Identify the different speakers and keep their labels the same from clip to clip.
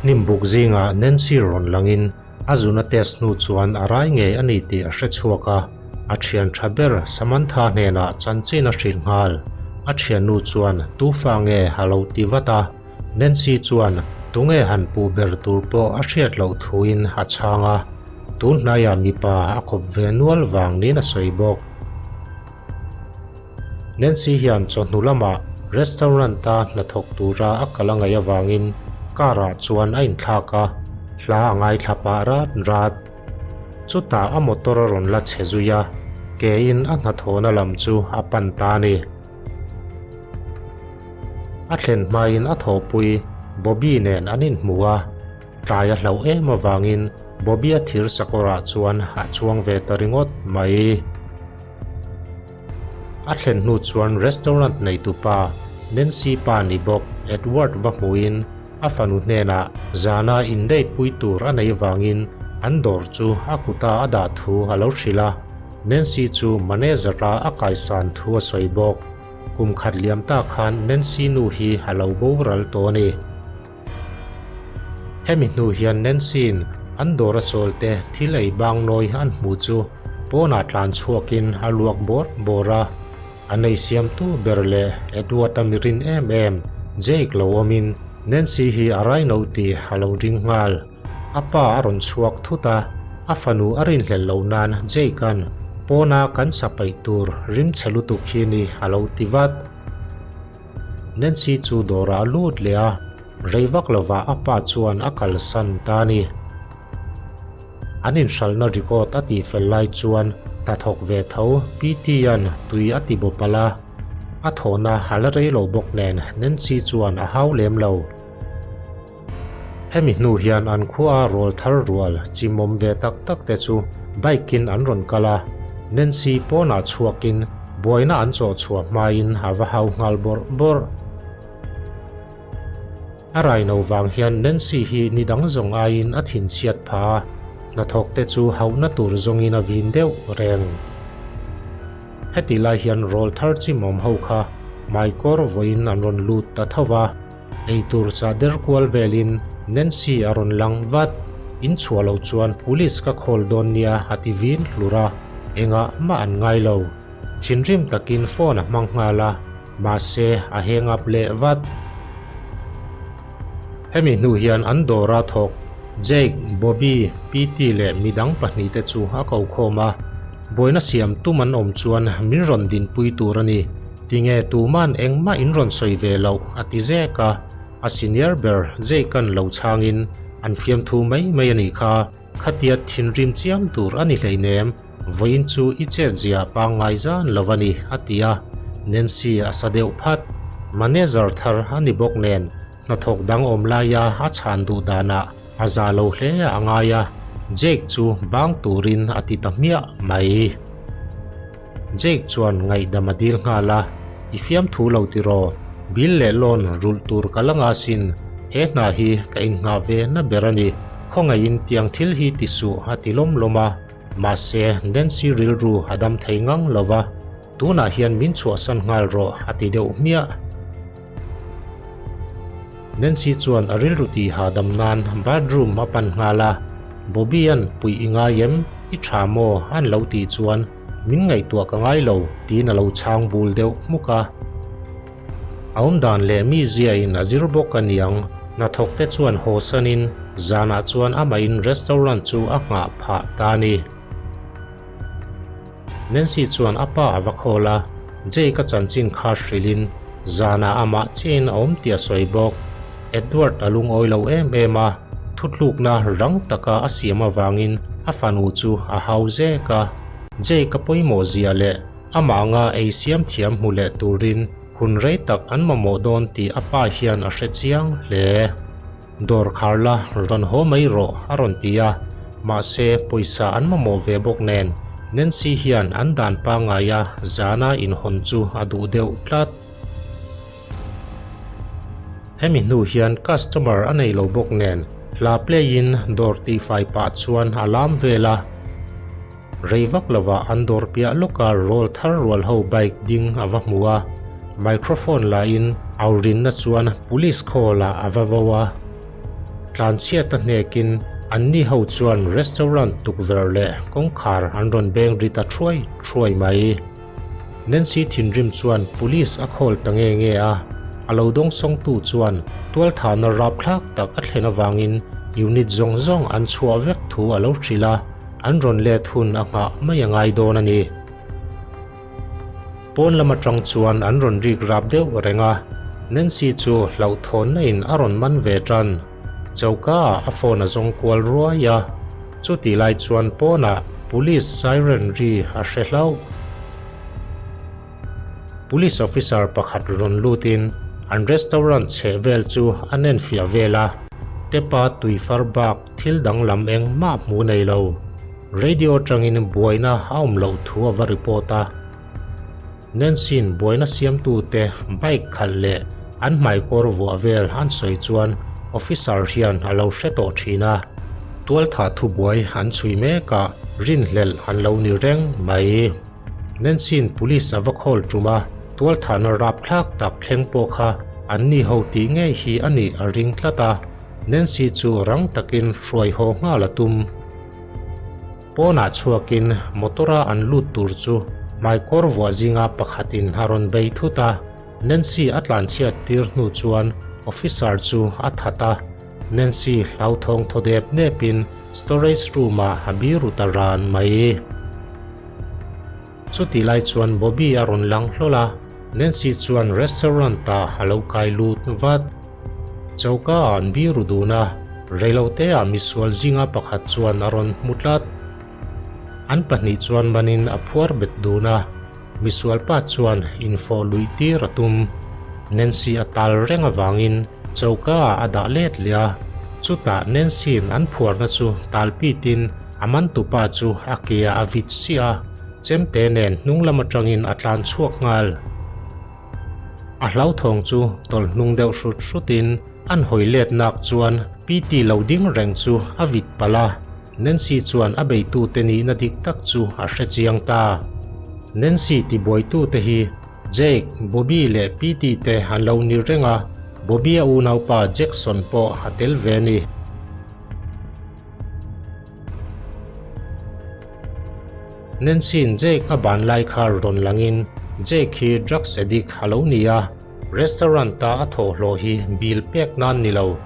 Speaker 1: Hnim buk zingah Nancy rawn langin a zuna test hnu chuan a rai ngei a ni tih a hre chhuak a, a thian tha ber Samantha hnenah chanchin a hrilh nghal. A thiannu chuan tufa nge a lo ti vat a, Nancy chuan tunge han puh ber tur pawh a hriat loh thuin a chhang a, tun hnaiah mipa a kawp ve nual vang niin a sawi bawk. Nancy hian chawhnu lamah restaurant-a hnathawk tura a kal a ngaih avangin car-ah chuan a inthlak a, hla a ngaithla pah rat rat. Chutah a motor a rawn la chhe zui a, kein a hnathawhna lam chu a pan ta a ni. A thlen hmain a thawhpui Bobby nen an inhmu a, tlai a hlauh em avangin Bobby-a thir sakawrah chuan a chuang ve ta ringawt mai. A thlen hnu chuan restaurant neitupa Nancy pa ni bawk Edward va hmuhin a fanu hnenah zana indate pui tur a neih vangin an dawr chu a kuta a dah thu a lo hrilh a, Nancy chu manager-a a kaisan thu a sawi bawk. Kum khat liam ta khan Nancy nu hi a lo boral tawh a ni. Hemi hnu hian Nancy-in an dawr a chawl te thil ei bang nawi an hmu chu pawnah tlan chhuakin a luak bawr bawr a. A nei siamtu ber leh Edward-a mi rin em em Jake lo awmin Nancy hi a rai no tih a lo ring nghal. A pa a rawn chhuak thut a, a fanu a rinhlelh loh nan Jake-a'n pawna kan sa paih tur rimchhe lutuk hi ni a lo ti vat. Nancy chu dawrah a lut leh a, rei vak lovah a pa chuan a kalsan ta a ni. An inhralhna record a tihfel lai chuan hnathawk ve tho PT-a'n tui a ti bawp alh a, a thawhna a la rei lo bawk nen Nancy chuan a hau lem lo. Hemi hnu hian an khua rawl thar rual chimawm ve tak tak te chu bike in an rawn kal a, Nancy pawnah chhuakin buaina an chawh chhuah hmain a va hau nghal bawrh bawrh. A raino vang hian Nancy hi ni dang zawng aiin a thinchhiat pha a, hnathawk te chu hauhna tur zawngin a vin deuh reng. Heti lai hian rawl thar chimawm ho kha hmaikawr vawiin an rawn lut ta tho va. Eitur chah der kual velin Nancy a rawn lang vat. In chhuah loh chuan police ka call dawn nia a ti vin hlur a, engah mah an ngai lo. Thinrim takin phone a hmang nghal a, mahse a hang up leh vat. Hemi hnu hian an dawra thawk Jake, Bobby, Petey leh midang pahnihte chu a ko khawm a, buaina siam tum an awm chuan min rawn dinpui tur a ni. Tinge tuman engmah in rawn sawi ve loh a ti zek a, a senior ber Jake-a'n lo chhangin an fiamthu mai mai a nih kha, khatia thinrim chiam tur a ni hleinem, vawiin chu i chet zia pangngai zan lo a ni a ti a, Nancy a sa deuh phat. Manager thar a ni bawk nen hnathawk dang awm laia a chhan duh danah a za lo hle a ngai a, Jake chu bang turin a ti ta hmiah mai. Jake chuan ngaihdam a dil nghal a, I fiamthu lo tiraw? Bill leh loan rulh tur ka la nga sin, he hna hi ka innghah ve na ber a ni, khawngaihin tiang thil hi ti suh a ti lawm lawm a, mahse Nancy rilru a dam thei ngang lo va, tunah hian min chhuahsan nghal rawh a ti deuh hmiah. Nancy chuan a rilru tih hahdam nan bathroom a pan nghal a, Bobby-a'n puih i ngai em? I tha maw? an lo tih chuan min ngaihtuah ka ngai lo tiin a lo chhang bul deuh hmuk a. A awmdan leh mi ziain a zir bawk a niang, hnathawk te chuan hawsanin zanah chuan amahin restaurant chu a nghah phah ta a ni. Nancy chuan a pa a va khawl a, Jake-a chanchin kha hrilhin zanah amah chiahin a awm tih a sawi bawk. Edward a lungawi lo em em a, thutlukna rang taka a siam avangin a fanu chu a hau zek a. Jake-a pawimawh zia leh amah anga ei siam thiam hmu leh turin hun rei tak an mamawh dawn tih a pa hian a hre chiang hle. Dawr khar la, rawn haw mai rawh a rawn ti a, mahse pawisa an mamawh ve bawk nen Nancy hian an dan pangaia zana inhawn chu a duh deuh tlat. Hemi hnu hian customer a nei lo bawk nen hla play in dawr tihfai pah chuan a lam vel a, Rei vak lovah an dawr piah lawka rawl thar rual ho bike ding a va hmu a, microphone lahin au rinna chuan police call ah a va vo a. Tlanchhiat a hnekin anni ho chuan restaurant tukverh leh kawngkhar an rawn beng ri ta thuai thuai mai. Nancy thinrim chuan police a call ta nge nge a, a lo dawngsawngtu chuan tualthahna rapthlak tak a thlen avangin unit zawng zawng an chhuah vek thu a lo hrilh a, an rawn let hun a nghah mai a ngai dawn a ni. Pawn lam atang chuan an rawn rik rap deuh reng a, Nancy chu hlauhthawnna in a rawn man ve tan. Choka ah a phone a zawng kual ruai a, chutih lai chuan pawnah police siren ri a hre hlauh. Police officer pakhat rawn lutin an restaurant chheh vel chu a nenfiah vel a, Tepa tuifar bak thil danglam engmah hmu nei lo. Radio atangin buaina a awm loh thu a va report a. Nancy-in buaina siamtute bike khalh leh an hmaikawr vuah vel an sawi chuan officer hian a lo hre tawh thin a. Tualthah thubuai an chhui mek a, rinhlelh an lo ni reng mai. Nancy-in police a va call tum a, tualthahna rapthlak tak thleng pawh kha anni ho tih ngei hi a nih a ring tlat a, Nancy chu rang takin hruai haw nghal a tum. Pawnah chhuakin motor-a an lut tur chu hmaikawr vuah zinga pakhatin a rawn bei thut a, Nancy a tlanchhiat tir hnu chuan officer chu a that a, Nancy hlauthawng thaw dep depin storage room-ah a biru ta ran mai. Chutih lai chuan Bobby a rawn lang hlawl a, Nancy chuan restaurant-ah a lo kai lut vat. Choka ah an biru dun a, reilote-ah misual zinga pakhat chuan a rawn hmu tlat. An pahnih chuan manin a phuar bet dun a, misual pa chuan infawh luih tir a tum. Nancy a tal reng avangin choka ah a dah let leh a, chutah Nancy-in an phuarna chu tal pitin A mantupa chu a ke ah a vit siah a, chemte nen hnung lam atangin a tlan chhuak nghal. A hlauthawng chu tawlh hnung deuh hrut hrutin an hawi let nak chuan PT lo ding reng chu a vit palh a, Nancy chuan a beitute nihna dik tak chu a hre chiang ta. Nancy tibuaitute hi Jake, Bobby leh PT te an lo ni reng a, Bobby-a unaupa Jackson pawh a tel ve a ni. Nancy-in Jake a ban lai kha rawn langin Jake hi drugs addict a lo ni a, restaurant-a a thawhhlawh hi bill pek nan ni lo,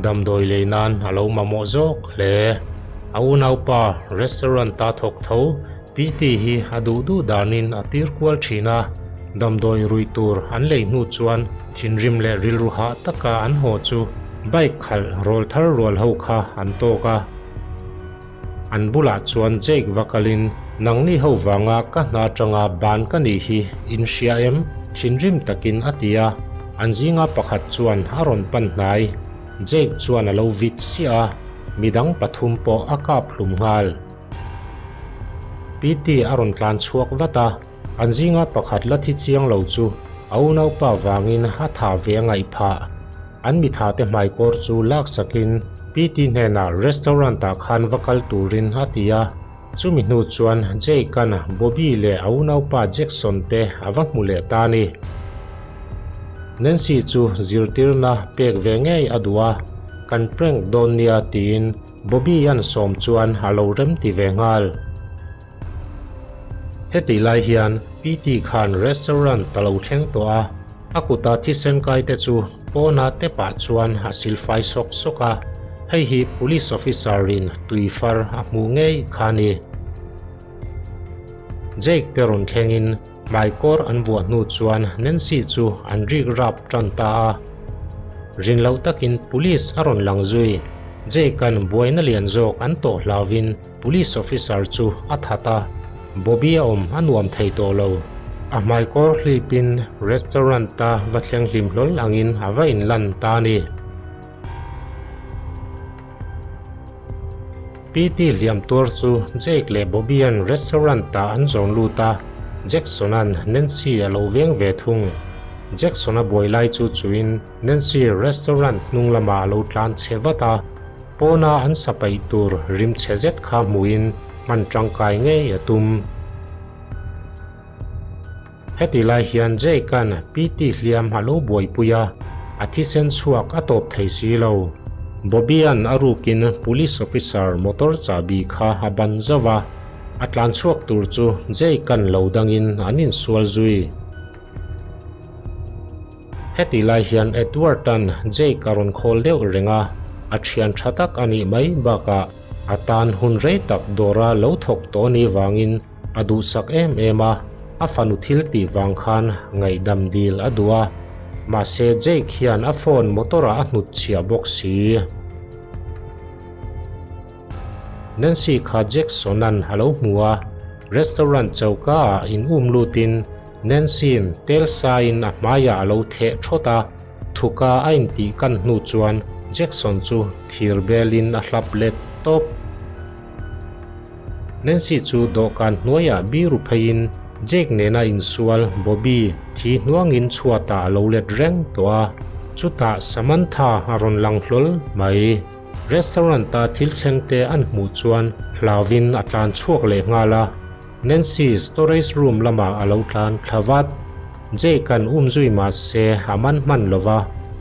Speaker 1: damdawi lei nan a lo mamawh zawk hle. A unaupa restaurant-a thawk tho PT hi a duh duh danin a tir kual thin a, damdawi ruih tur an lei hnu chuan thinrim leh rilru hah taka an haw chu Bike khalh rawl thar rual ho kha an tawk a, an bulah chuan Jake va kalin, Nangni ho vanga ka hna atanga ban ka nih hi in hria em? Thinrim takin a ti a, an zinga pakhat chuan a rawn pan hnai. Jake chuan a lo vit siah a, midang pathum pawh a kap hlum nghal. PT a rawn tlan chhuak vat a. An zinga pakhat la thi chiang lo chu a unaupa vangin a thah ve a ngaih phah. An mithate hmaikawr chu laksakin PT hnenah restaurant-ah khan va kal turin a ti a. Chumi hnu chuan Jake-a'n Bobby leh a unaupa Jackson te a va hmu leh ta a ni. Nancy chu zirtirna pek ve ngei a duh a, kan prank dawn nia tiin Bobby-a'n sawm chuan a lo remti ve nghal. Hetih lai hian PT khan restaurant a lo thleng tawh a, a kuta thisen kai te chu pawna tepah chuan a silfai sawk sawk a, hei hi police officer in tui far a hmuh ngei kha a ni. Jake te rawn thlengin hmaikawr an vuah hnu chuan Nancy chu an rik rap tan ta a, rin loh takin police a rawn lang zui. Jake-a'n buaina lian zawk an tawh hlauvin Police officer chu a that a, Bobby a awm a nuam thei tawh lo. A hmaikawr hlipin restaurant a va thleng hlim hlawl angin a va inlan ta a ni. PT hliam tuar chu Jake leh Bobby an restaurant ah an zawn lut a, Jackson-a'n Nancy a lo veng ve thung. Jackson-a buai lai chu chuin Nancy restaurant hnung lamah a lo tlan chhe vat a. Pawna an sa paih tur rim chhe zet kha hmuhin hman tangkai ngei a tum. Heti lai hian Jake-a'n PT hliam a lo buaipui a, a thisen chhuak a tawp thei si lo. Bobby-a'n a rukin police officer motor chahbi kha a ban zauh a, a tlan chhuak tur chu Jake-a'n lo dangin an insual zui. Heti lai hian Edward-a'n Jake a rawn khawl deuh reng a, a thian tha tak a nih mai bakah a tan hun rei tak dawra lo thawk tawh ni vangin a duhsak em em a, a fanu thil tih vang khan ngaihdam dil a duh a, mahse Jake hian a phone motor ah a hnut chhiah bawk si. Nancy kha Jackson-a'n a lo hmu a, restaurant choka ah in um lutin Nancy-in tel sain a hmaiah a lo theh thawt a, thuka a intih kan hnu chuan Jackson chu thir belin a hlap let tawp. Nancy chu dawhkan hnuaiah biru pheiin Jake nena insual Bobby thi hnuangin chhuatah a lo let reng tawh a, chutah Samantha a rawn lang hlawl mai. Restaurant-a thil thlengte an hmuh chuan hlauvin a tlan chhuak leh nghal a, Nancy storage room lamah a lo tlan thla vat. Jake-a'n um zui mah se a man hman lo va,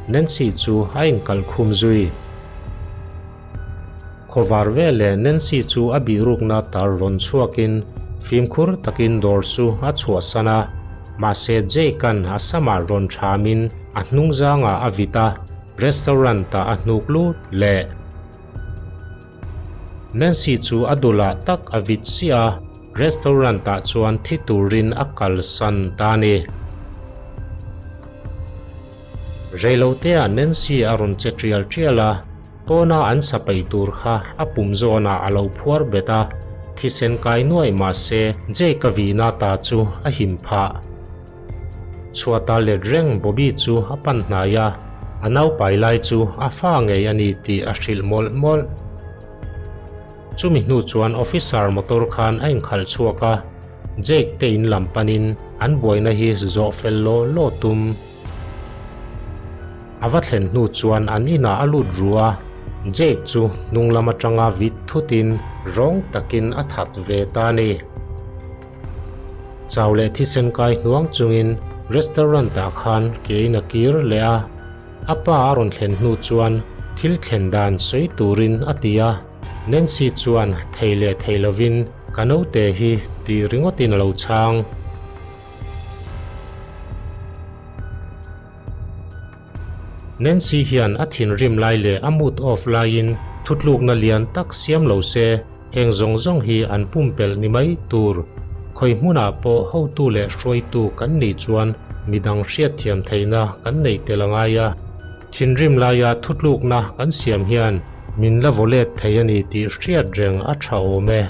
Speaker 1: Nancy chu a inkalh khum zui. Khawvar veleh Nancy chu a bihrukna tar rawn chhuakin fimkhur takin dawr chu a chhuahsan a, mahse Jake-a'n a samah rawn thamin a hnungzangah a vit a, restaurant-ah a hnuk lut leh. Nancy chu a dulah tak a vit chiah a, restaurant-ah chuan thi turin a kalsan ta a ni. Reiloteah Nancy a rawn che tial tial a, pawna an sa peih tur kha a pum zawnah a lo phuar bet a, thisen kai nuaih mah se Jake-a vihna ta chu a him phah. Chhuata let reng Bobby chu a pan hnai a, a naupai lai chu a fa ngei a ni tih a hrilh mawlh mawlh. Chumi hnu chuan officer motor khan a inkhalh chhuak a, Jake te in lam panin an buaina hi zawh fel law law tum. A va thlen hnu chuan an inah a lut ru a, Jake chu hnung lam atanga vit thutin rawng takin a that ve ta a ni. Chau leh thisen kai hnuang chungin restaurant ah khan kein a kir leh a. A pa a rawn thlen hnu chuan thil thlen dan sawi turin a ti a, Nancy chuan thei leh thei lovin ka naute hi tih ringawtin a lo chhang. Nancy hian a thinrim lai leh a mood off laiin thutlukna lian tak siam lo se heng zawng zawng hi an pumpelh ni mai tur. Khawi hmunah pawh hotu leh hruaitu kan nih chuan midang hriatthiam theihna kan neih tel a ngai a. Thinrim laia thutlukna kan siam hian min la vaw let thei a ni tih hriat reng a tha awm e.